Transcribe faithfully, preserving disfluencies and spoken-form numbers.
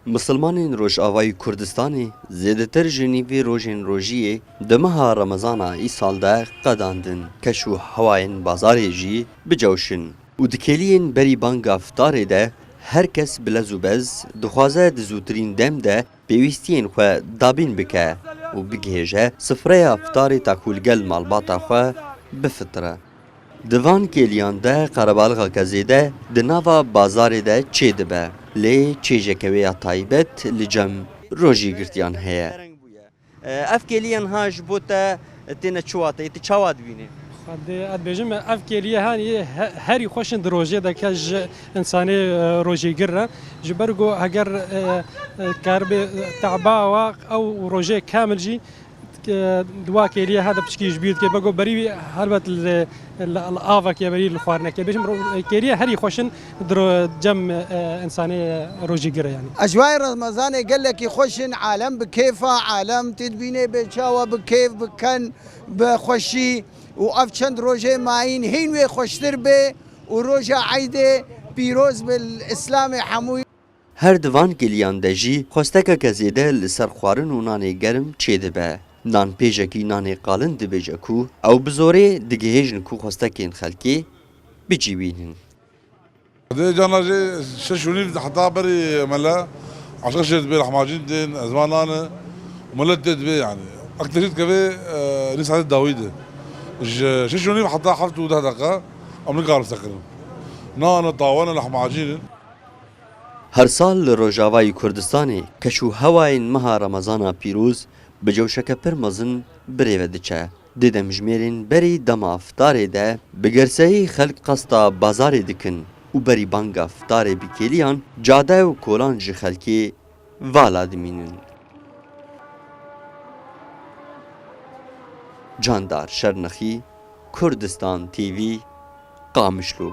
Misilmanên Rojavayî Kurdistanê zêdetir ji nîvê rojên rojiyê di meha Remezana îsal de qedandin, keş û hewayên bazarê jî bicewşin û di kêliyên berî banga fitarê de her kes bi lez û bez dixwaze di zûtirîn dem de pêwîstiyên xwe dabîn bike û bigihêje sifreya fitarê takû li gel malbata xwe bifitire. Di van kêliyan de qerebalixeke zêde di nava bazarê de çêdibe, lê çêjeke wê ya taybet li cem rojîgirtiyan heye. Ev kêliyên ha ji bo te têne çi wateyê? Tu çawa dibînî? Xwedê ez dibêjim, ev kêliye hanî he-, herî xweş in di rojê de ke ji însanê, e, rojêgir re. Ji ber ku heger, e, e, karibe, e, teba wa ew rojê kamil jî, e, di wa kêliye hede piçkî ji bîr dike. Bego berî wî helbet li, li, li avekê berî li xwarinekê. Bêjim ro-, kêliye herî xweş in di ro-, cem, e, însanê rojêgir re yanî. Ejwayê Remezanê gelekî xweş in, alem bi kêf e, alem tê dibînê bê çawa bi kêf, bi ken, bi xweşî û ev çend rojê mayîn hîn wê xweştir bê û roja eydê pîroz bi li Îslamê hemû. Her di van kêliyan de jî xwestekeke zêde li ser xwarin û nanê germ çêdibe. Nan pêjekî nanê qalin dibêje ku ew bi zorê digihêjin ku xwestekên xelkê bicîwînin. Dê cana jê şeş û nîv heta berî mele eşqeşê dibê, lehmacîn tên, ezma nane û milet tê dibê yanî. Ek te jî dikeve, e, nî saetê dawî de. Ji şeş û nîv heta heft û deh deqa em nikarin sekirin. Nane, tawane, lehmacîn in. Her sal li Rojavayî Kurdistanê keş û hewayên meha Remezana pîroz bi cewşeke pir mezin birêve diçe. Di demjimêrên berî dema fitarê de bi gerseyî xelk qesta bazarê dikin û berî banga fitarê bi kêliyan cade û kolan ji xelkê vala dimînin. Candar Şernexî, Kurdistan T V, Qamişlo.